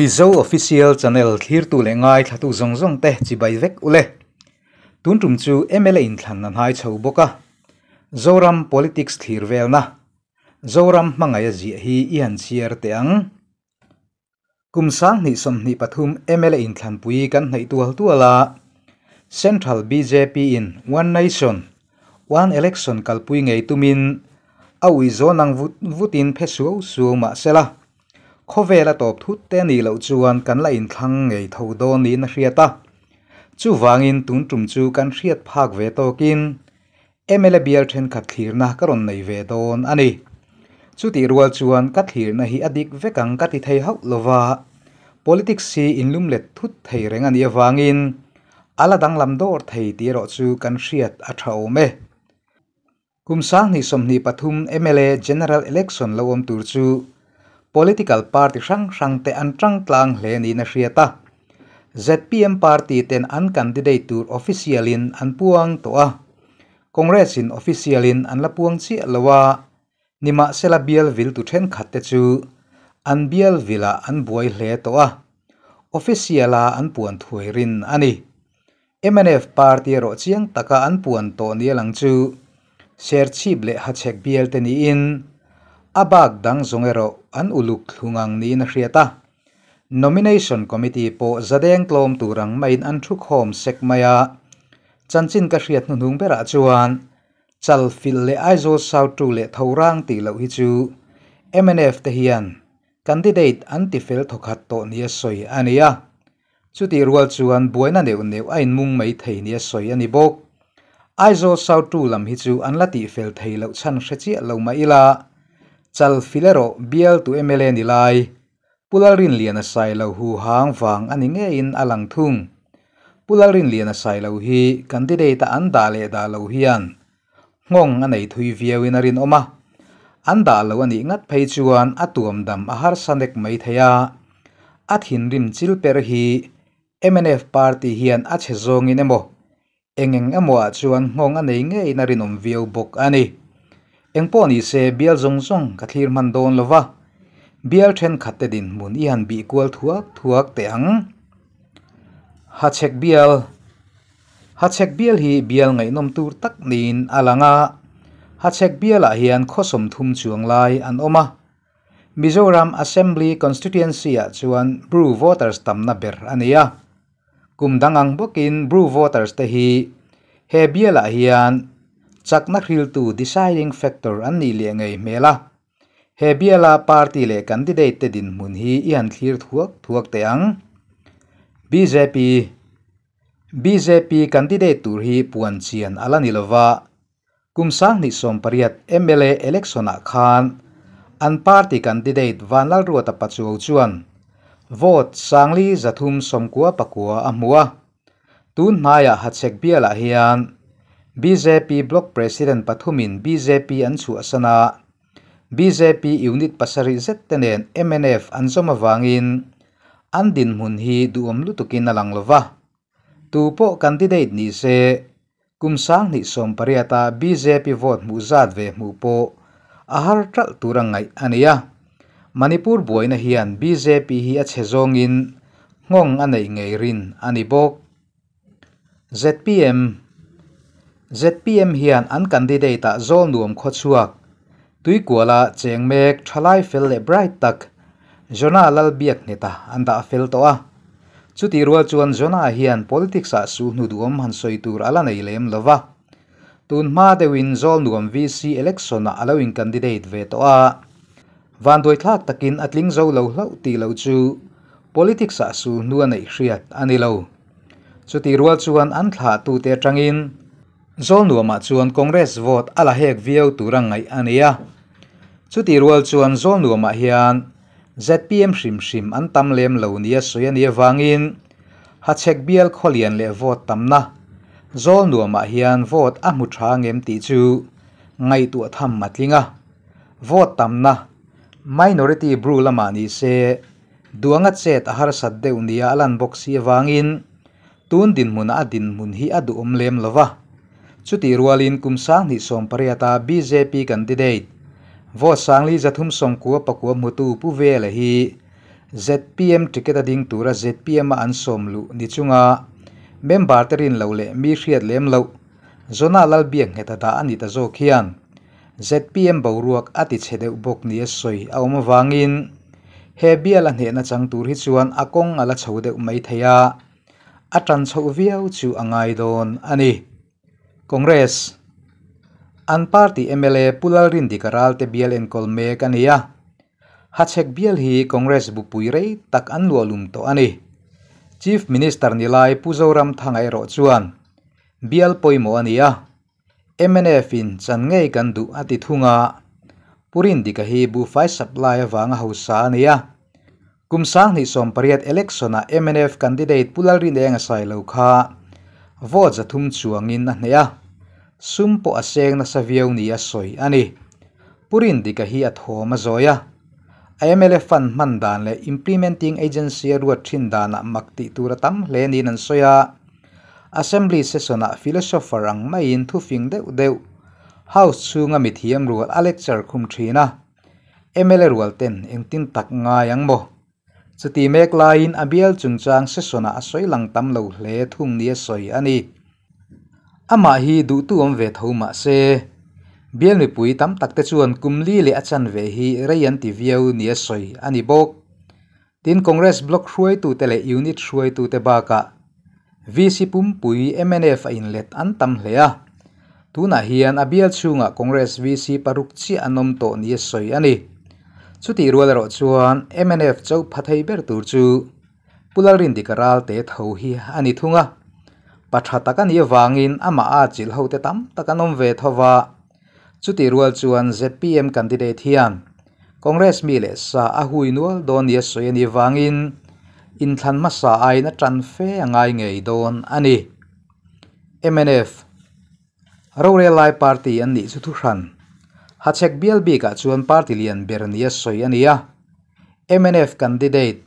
Mizo Official Channel thlirtu leh ngaithlatu zawng zawng te chibai vek ule. Tun tum chu mla inthlan a hnai chho bawk a. Zoram Politics thlir velna, Zoram hmangaih a ziah hi i han chhiar teh ang. Kum 2023 mla inthlanpui kan hnaih tual tual a, Central bjp in One Nation, One Election kalpui ngei tumin a ui zawn ang vut vutin phe suau suau mah sela, khawvel a tawp thut te nih loh chuan kan la inthlang ngei tho dawn niin a hriat a. Chuvangin tun tum chu kan hriat phak ve tawkin mla bial thenkhat thlirna ka rawn nei ve dawn a ni. Chutih rual chuan ka thlirna hi a dik vek ang ka ti thei hauh lova, politics hi inlumlet thut thei reng a nih avangin a la danglam dawr thei tih erawh chu kan hriat a tha awm e. Kum 2023 mla General Election lo awm tur chu political party hrang hrang te an tang tlang hle niin a hriat a. ZPM party ten an candidate tur official in an puang tawh a. Congress in official in an la puang chiah lo a. Nimahsela bial vil tu thenkhat te chu an bial vilah an buai hle tawh a, official a an puan thuai rin a ni. Mnf party erawh chiang taka an puan tawh ni a lang chu Serchhip leh Hachhek bial te niin a bak dang zawng erawh an uluk thlung ang niin a hriat a. Nomination Committee pawh zadeng tlawm tur ang maiin an thu khawm sek mai a, chanchin ka hriat hnuhnung berah chuan Chalfilh leh Aizawl South 2 leh Thorang tih loh hi chu mnf te hian candidate an ti fel thawkhat tawh nia sawi a ni a. Chutih rual chuan buaina neuh neuh a inmung mai thei nia sawi a ni bawk. Aizawl South 2 lam hi chu an la tih fel thei loh chhan hre chiah lo mah ila, Chalfilh erawh bialtu mla ni lai Pu Lalrinliana Sailo hu hang vang a ni ngeiin a lang thung. Pu Lalrinliana Sailo hi candidate a an dah leh dah lo hian nghawng a nei thui viauin a rinawm a. An dah lo a nih ngat phei chuan a tuam dam a harsa nek mai thei a. A thinrim chil per hi mnf party hian a chhe zawngin emaw eng eng emaw ah chuan nghawng a nei ngeiin a rinawm viau bawk a ni. Engpawh ni se bial zawng zawng ka thlir hman dawn lova, bial thenkhat te dinhmun i han bih kual thuak thuak teh ang. Hachhek bial Hachhek bial hi bial ngaihnawm tur tak niin a lang a, Hachhek bialah hian khaw 30 chuang lai an awm a. Mizoram Assembly Constituency ah chuan Bru voters tamna ber a ni a. Kum dang ang bawkin Bru voters te hi he bialah hian chakna hriltu deciding factor an nih leh ngei hmel a. He biala party leh candidate te dinhmun hi i han thlir thuak thuak teh ang. Bjp bjp candidate tur hi puan chian a la ni lova, kum 2018 mla election ah khan an party candidate Vanlalruata Pachuau chuan vote 339 a hmu a. Tun hnaiah Hachhek bialah hian BJP block president pathumin BJP an chhuah sana. BJP unit 7 zet te nen MNF an zawm awangin an dinhmun hi duhawm lutukin a lang lova. Tu pawh candidate ni se kum 2018 a BJP vote hmuh zat ve hmuh pawh a har tral tur ang ngaih a ni a. Manipur buaina hian BJP hi a chhe zawngin nghawng a neih ngei rin a ni bawk. ZPM ZPM hian an candidate ah zawl nuam khaw chhuak Tuikuala cheng mek thalai fel leh bright tak Jonah Lalbiak hneta an dah fel tawh a. Chutih rual chuan Jonah hian politics ah su hnu duhawm han sawi tur a la nei lem lova. Tun hma deuhin zawl nuam VC election ah a lo in candidate ve tawh a. Van duai thlak takin a tling zo lo hlauh tih lo chu politics ah su hnu a neih hriat a ni lo. Chutih rual chuan an thlah tu te atangin zawl nuamah chuan Congress vote a la hek viau tur ang ngaih a ni a. Chutih rual chuan zawl nuamah hian ZPM hrim hrim an tam lem lo nia sawi a ni awangin Hachhek bial khawlian leh vote tamna zawl nuamah hian vote a hmu tha ngem tih chu ngaihtuah tham a tling a. Vote tamna minority Bru lamah ni se duanga chet a harsat deuh nia a lan bawk si awangin tun dinhmun a dinhmun hi a duhawm lem lova. Chutih rualin kum 2018 a BJP candidate vote 339 hmutu pu vela hi ZPM ticket a ding tura ZPM a an sawm luh ni chunga member te rin loh leh mi hriat lem loh Zona Lalbiakngheta dah a ni ta zawk hian ZPM boruak a ti chhe deuh bawk nia sawi a awm avangin he bial a hnehna chang tur hi chuan a kawng a la chho deuh mai thei a, a tan chhoh viau chu a ngai dawn a ni. Congress An party mla Pu Lalrindika Ralte bial enkawl mek a ni a, Hachhek bial hi Congress bupui rei tak an luahlum tawh a ni. Chief Minister ni lai Pu Zoramthanga erawh chuan bial pawimawh a ni a, mnf in chan ngei kan duh a ti thung a, Pu Rindika hi buhfai supply avanga hausa a ni a. Kum 2018 election ah mnf candidate Pu Lalrinenga Sailo kha vote 300 chuangin a hneh a, sum pawh a seng nasa viau nia sawi a ni. Pu Rindika hi a thawm a zawi a, a mla fund hman dan leh implementing agency a ruat thin danah mak tih tur a tam hle niin an sawi a. Assembly session-ah philosopher ang maiin thufing deuh deuh House chhunga mithiam rual a lecture khum thin a, mla rual ten engtin tak ngai ang maw? Chuti mek laiin a bial chungchang session-ah a sawi lang tam lo hle thung nia sawi a ni. Amah hi duhtu awm ve tho mah se, bial mipui tam tak te chuan kum li leh a chanve hi rei an ti viau nia sawi a ni bawk. Tin, Congress block hruaitute leh unit hruaitute bakah VC pumpui mnf a inlet an tam hle a. Tunah hian a bial chhungah Congress VC paruk chiah an awm tawh nia sawi a ni. Chutih rual erawh chuan mnf cho pha thei ber tur chu Pu Lalrindika Ralte tho hi a ni thung a. Pa tha tak a nih avangin amah a chilh hote tam tak an awm ve tho va. Chutih rual chuan ZPM candidate hian Congress mi leh sa a hui nual dawn nia sawi a nih vangin inthlan hmasa aiin a tan fe a ngai ngei dawn a ni. Mnf Rorel lai party an nih chu thuhran. Hachhek bial bikah chuan party lian ber nia sawi a ni a. Mnf candidate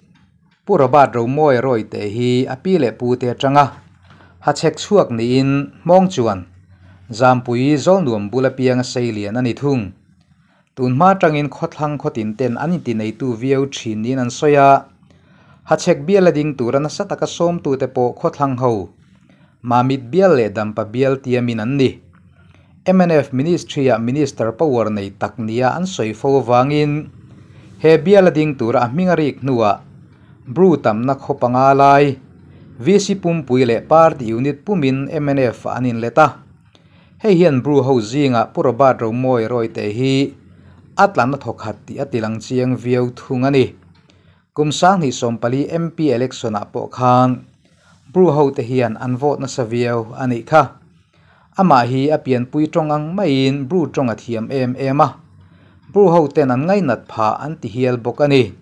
Pu Robert Romawia Rawite hi a pi leh pu te atanga Hachhek chhuak niin hmawng chuan Zampui Zawlnuam bula pianga sei lian a ni thung. Tun hma atangin khawthlang khawtin ten an inti neitu viau thin niin an sawi a, Hachhek bial a ding tura nasa taka sawmtute pawh khawthlang ho Mamit bial leh Dampa bial tiamin an ni. Mnf Ministry-ah Minister power nei tak nia an sawi fo avangin he bial a ding tura a hming a rik hnuah Bru tamna khaw panga lai VC pumpui leh Party unit pumin mnf ah an inlet a. Hei hian Bru ho zingah Pu Robert Romawia Rawite hi a tlanna thawkhat tih a tilang chiang viau thung a ni. Kum 2014 MP election-ah pawh khan Bru ho te hian an vote nasa viau a nih kha. Amah hi a pianpui tawng ang maiin Bru tawng a thiam em em a, Bru ho ten an ngainat phah an ti hial bawk a ni.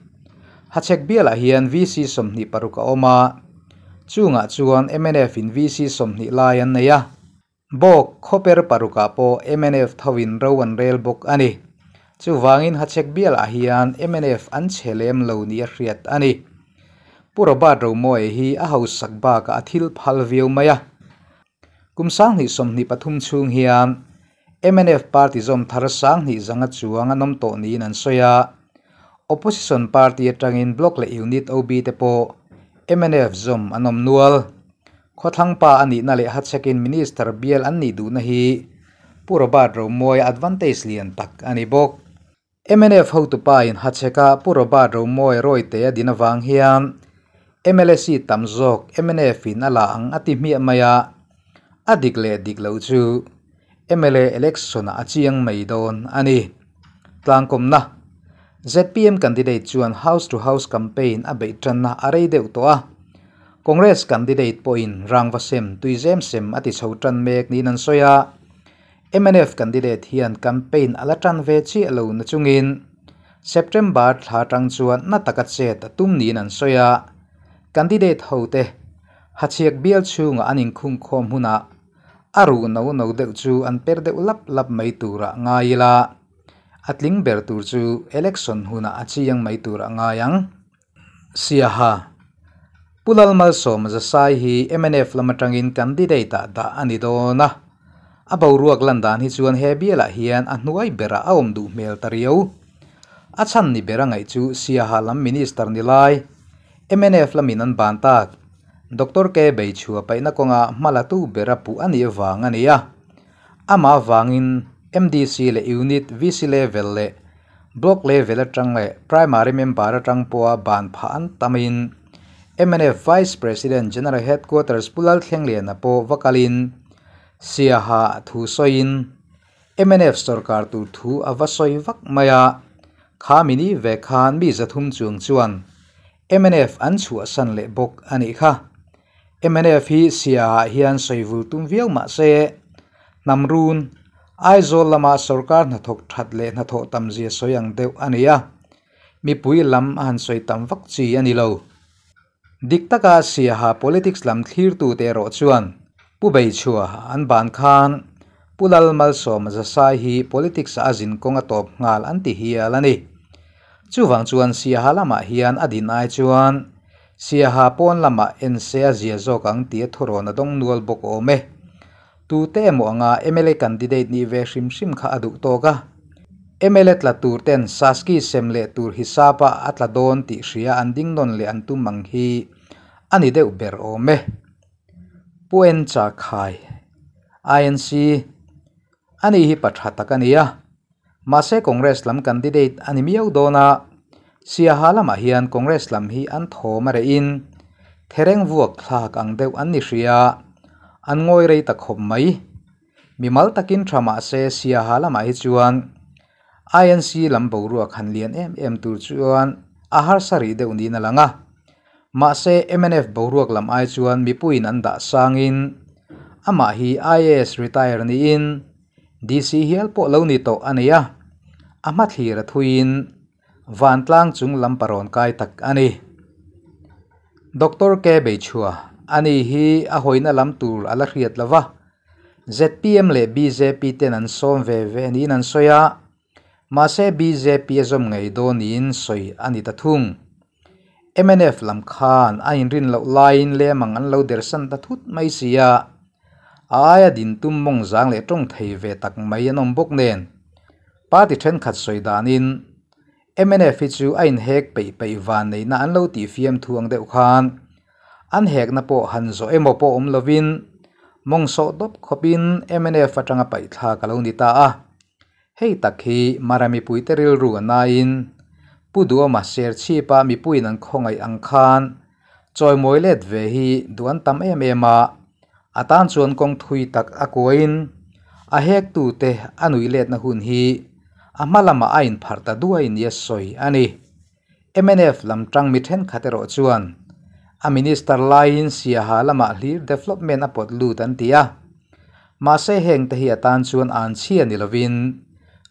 Hachhek bialah hian VC 26 a awm a, chungah chuan mnf in VC 20 lai an nei a. Bawk khawper parukah pawh mnf thovin ro an rel bawk a ni. Chuvangin Hachhek bialah hian mnf an chhe lem lo nia hriat a ni. Pu Robert Romawia hi a hausak bakah a thil phal viau mai a. Kum 2023 chhung hian mnf party zawm thar 2,500 chuang an awm tawh niin an sawi a. Opposition party atangin block leh unit OB te pawh mnf zawm an awm nual. Khawthlang pa a nihna leh Hachhekin Minister bial an nih duhna hi Pu Robert Romawia advantage lian tak a ni bawk. Mnf hotupa in Hachheka Pu Robert Romawia Rawite a din avang hian mla seat tam zawk mnf in a la ang a ti hmiah mai a, a dik leh dik loh chu mla election ah a chiang mai dawn a ni. Tlangkawmna ZPM candidate chuan house to house campaign a beih tanna a rei deuh tawh a. Congress candidate pawhin rangva sem tuizem sem a ti chho tan mek niin an sawi a. Mnf candidate hian campaign a la tan ve chiah lo na chungin September thla tang chuan na taka chet a tum niin an sawi a. Candidate ho te Hachhek bial chhungah an inkhung khawm hunah a ruh no no deuh chu an per deuh lap lap mai turah ngai ila. A tling ber tur chu election hunah a chiang mai turah ngai ang. Siaha Pu Lalmalsawma Zasai hi mnf lam atangin candidate ah dah a ni dawn a. A boruak lan dan hi chuan he bialah hian a hnuai berah a awm duh hmel ta riau. A chhan ni ber a ngaih chu Siaha lam Minister ni lai, mnf lamin an ban tak, Doctor K Beichhua paihna kawnga hma latu bera puh a nih vang a ni a. Amah avangin MDC leh Unit, VC level leh Block level atang leh Primary member atang pawha ban phah an tamin mnf Vice President General Headquarters Pu Lalthlengliana pawh va kalin Siaha thu sawiin Mnf sorkar tur thu a va sawi vak mai a, kha mini ve khan mi 300 chuang chuan mnf an chhuahsan leh bawk a nih kha. Mnf hi Siaha hian sawi vul tum viau mah se, hnam run, Aizawl lama sorkar hnathawk that leh hnathawh tam zia sawi ang deuh a ni a, mipui lam a han sawi tam vak chi a ni lo. Dik taka Siaha politics lam thlirtute erawh chuan Pu Beichhua an ban khan Pu Lalmalsawma Zasai hi politics ah a zin kawng a tawp nghal an ti hial a ni. Chuvang chuan Siaha lamah hian a din ai chuan Siaha pawn lamah en se a zia zawk ang tia thurawn a dawng nual bawk awm e. Tute emaw anga mla candidate nih ve hrim hrim kha a duh tawk a. Mla tla tur ten Saski sem leh tur hisapa a tla dawn tih hria an ding nawn leh an tum ang hi a ni deuh ber awm e. Pu Encha Khai, INC, Ani hi pa tha tak a ni a, mahse Congress lam candidate a ni miau dawn a, Siaha lamah hian Congress lam hi an thawm a rehin thereng vuak thlak ang deuh an ni hria, an ngawi rei ta khawp mai. Mimal takin tha mahse Siaha lamah hi chuan INC lam boruak han lian em em tur chuan a harsa rih deuh niin a lang a. Mahse mnf boruak lam ai chuan mipuiin an dah sangin amah hi IAS retire niin DC hial pawh lo ni tawh a nei a, a hmathlir a thuiin vantlang chung lam parawn kai tak a ni. Doctor K Beichhua, Ani hi a hawina lam tur a la hriat lo va, zpm leh bjp ten an sawm ve ve niin an sawi a, Mahse bjp a zawm ngei dawn niin sawi a ni ta thung. Mnf lam khan a inrin loh laiin lemang an lo dersan ta thut mai si a, a aia din tum mawng zang leh tawng thei ve tak mai an awm bawk nen. Party thenkhat sawi danin mnf hi chu a inhek peih peih van neihna an lo tih fiam thu ang deuh khan an hekna pawh han zawh emaw pawh awm lovin mawng sawh dawp khawpin mnf atanga paihthlak a lo ni ta a. Hei tak hi Mara mipuite rilru a naiin Pu Duhawma Serchhipa mipuiin an khawngaih ang khan chawimawi let ve hi duh an tam em em a, a tan chuan kawng thui tak a kuain a hektute a nuih letna hun hi a hma lamah a inpharh ta duai nia sawi a ni. Mnf lam tang mi thenkhat erawh chuan a minister laiin Siaha lamah hlir development a pawt lut an ti a. Mahse heng te hi a tan chuan an chhia ni lovin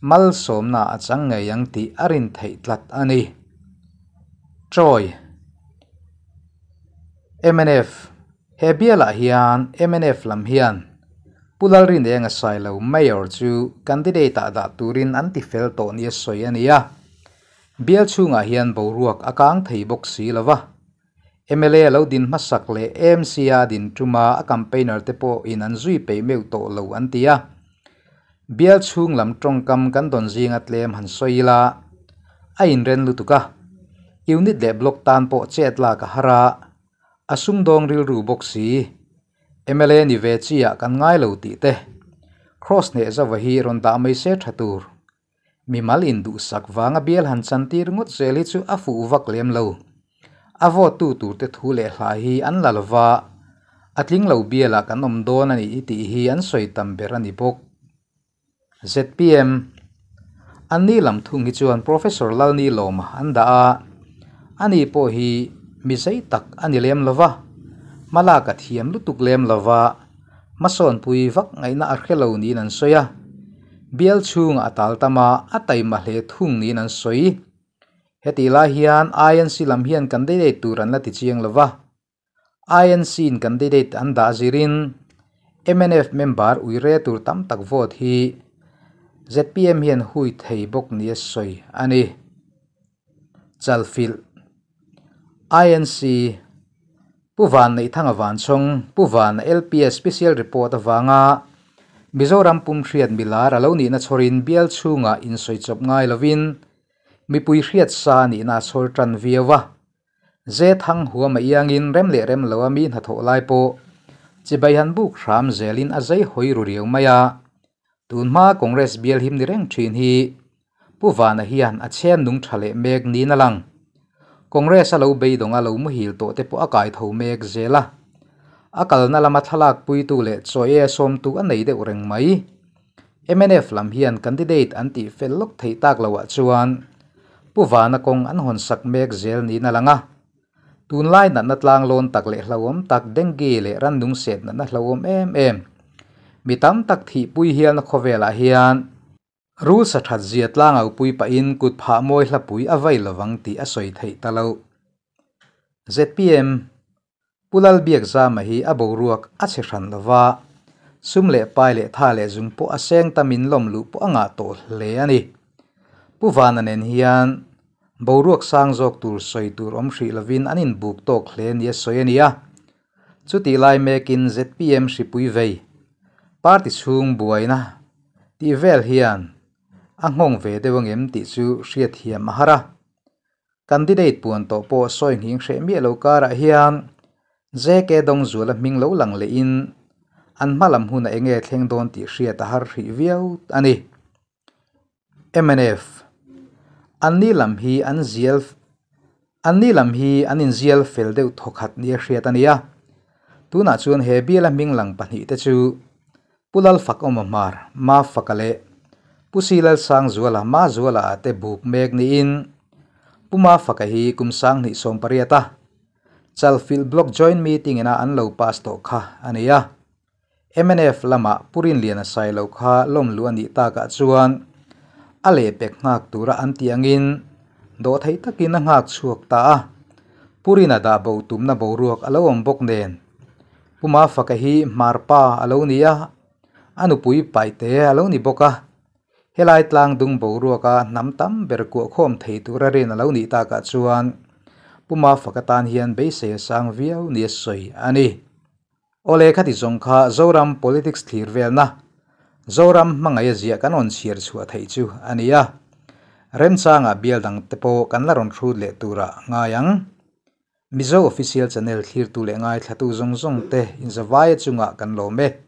malsawmna a chang ngei ang tih a rin theih tlat a ni. Troy. Mnf He bialah hian mnf lam hian Pu Lalrinenga Sailo Mayor chu candidate ah dah turin an ti fel tawh nia sawi a ni a. Bial chhungah hian boruak a kang thei bawk si lo va. Mla lo din hmasak leh AMC a din tuma a campaigner te pawh in an zui peih meuh tawh lo an ti a. Bial chhung lam tawngkam kan dawn zinga tlem han sawi ila a inren lutuk a. Unit leh block tan pawh chet lak a har a, a sumdawng rilru bawk si. Mla ni ve chi ah kan ngai lo tih te Cross hneh zauva hi rawn dah mai se tha tur. Mimal induhsak vanga bial han chantir ngawt zel hi chu a fuh vak lem lo. A vote-tu turte thu leh hla hi an la lova, a tling lo bialah kan awm dawn a ni tih hi an sawi tam ber a ni bawk. Zpm, Anni lam thung hi chuan Professor Lalni Lawma an dah a, ani pawh hi mi zei tak a ni lem lova, hmalak a thiam lutuk lem lova, Hmasawnpui vak ngaihna a hre lo niin an sawi a, bial chhungah a tal tam a, a taima hle thung niin an sawi. Hetih lai hian INC lam hian candidate tur an la ti chiang lo va, INC in candidate an dah zirin mnf member uire tur tam tak vote hi zpm hian hui thei bawk nia sawi a ni. Chalfilh INC Pu Van Neihthanga Vanchhawng, Pu Vana LPS Special Report avanga Mizoram pum hriat milar a lo nihna chhawrin bial chhungah insawi chawp ngai lovin Mipui hriat sa nihna a chhawr tan viau a. Ze thang huam a iangin rem leh rem lo a mi hnathawh lai pawh chibai han buk hram zelin a zei hawi ru riau mai a. Tun hma Congress bial him ni reng thin hi Pu Vana hian a chhem nung tha leh mek niin a lang. Congress a lo beidawng a lo muhil tawh te pawh a kai tho mek zel a. A kalna lama thlalak puitu leh chaw e sawmtu a nei deuh reng mai. Mnf lam hian candidate an tih fel lawk theih tak loah chuan Pu Vana kawng an hawn sak mek zel niin a lang a. Tunlai natna tlang lawn tak leh hlauhawm tak dengue leh rannung set natna hlauhawm em em mi tam tak thihpui hialna khawvelah hian rul sa that zia tlang au pui pahin kut phah mawi hlapui a vai lovang tih a sawi theih ta lo. Zpm Pu Lalbiakzama hi a boruak a chhe hran lova, sum leh pai leh tha leh zung pawh a seng tamin lawm luh pawh a ngah tawh hle a ni. Pu Vana nen hian boruak sang zawk tur sawi tur awm hrih lovin an inbuk tawk hle nia sawi a ni a. Chutih lai mekin zpm hripui vei, party chhung buaina tih vel hian a nghawng ve deuh angem tih chu hriatthiam a har a. Candidate puan tawh pawh sawi nghing hreh miah lo karah hian JK Dawngzuala hming lo lang lehin an hma lam huna eng nge thleng dawn tih hriat a har hrih viau a ni. Mnf Anni lam hi an zial Anni lam hi an inzial fel deuh thawkhat nia hriat a ni a. Tunah chuan he biala hming lang pahnihte chu Pu Lalfakawma Hmar, Ma Faka leh Pu Silalsangzuala Ma Zuala ah te buk mek niin Pu Ma Faka hi kum 2018 a Chalfilh Block Joint Meeting ina an lo pass tawh kha a ni a. Mnf lamah Pu Rinliana Sailo kha lawm luh a nih takah chuan a lehpek nghak tura an tih angin dawhtheih takin a nghak chhuak ta a. Pu Rina dah bo tumna boruak a lo awm bawk nen Pu Mafaka hi Hmarpa a lo ni a, a nupui Paite a lo ni bawk a. Helai tlang dung boruaka hnam tam ber kuahkhawm thei tura rin a lo nih takah chuan Pu Mafaka tan hian beisei a sang viau nia sawi a ni. Awle khati zawng kha Zoram politics thlir velna, Zoram hmangaih a ziah kan rawn chhiar chhuah theih chu a ni a. Remchangah bial dangte pawh kan la rawn hrut leh turah ngai ang. Mizo Official Channel thlirtu leh ngaithlatu zawng zawng te inzavaia chungah kan lawm e.